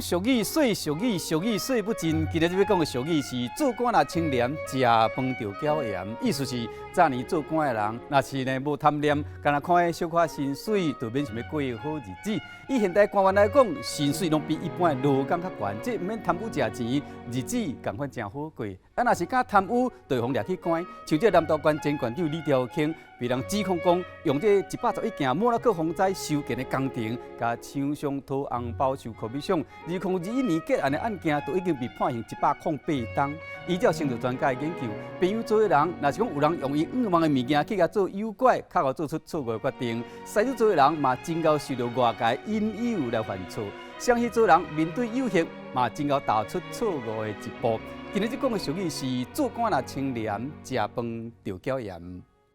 俗語，說俗語，俗語說不盡。今日欲講的俗語是做官若清廉，食飯著繳鹽。意思是早年做官的人，若是呢無貪念，干焦看小可薪水，就免想欲過好日子。以現代官員來講，薪水攏比一般的勞工較懸，這毋免貪污食錢，日子仝款誠好過。啊，若是敢貪污，就會予掠去關。像這南投縣前縣長李兆慶，被人指控講用這111件莫洛克風災修建的工程，共廠商討紅包收 commission。2021年結案的案件，都已經被判刑108冬。依照星座專家的研究，朋友座的人，若是講有人用伊向望的物件去共做誘拐，較會做出錯誤的決定。獅子座的人嘛，真𠢕受著外界引誘來犯錯。雙魚座人面對誘惑，嘛真𠢕踏出錯誤的一步。今日這講的俗語是做官若清廉，食飯著繳鹽。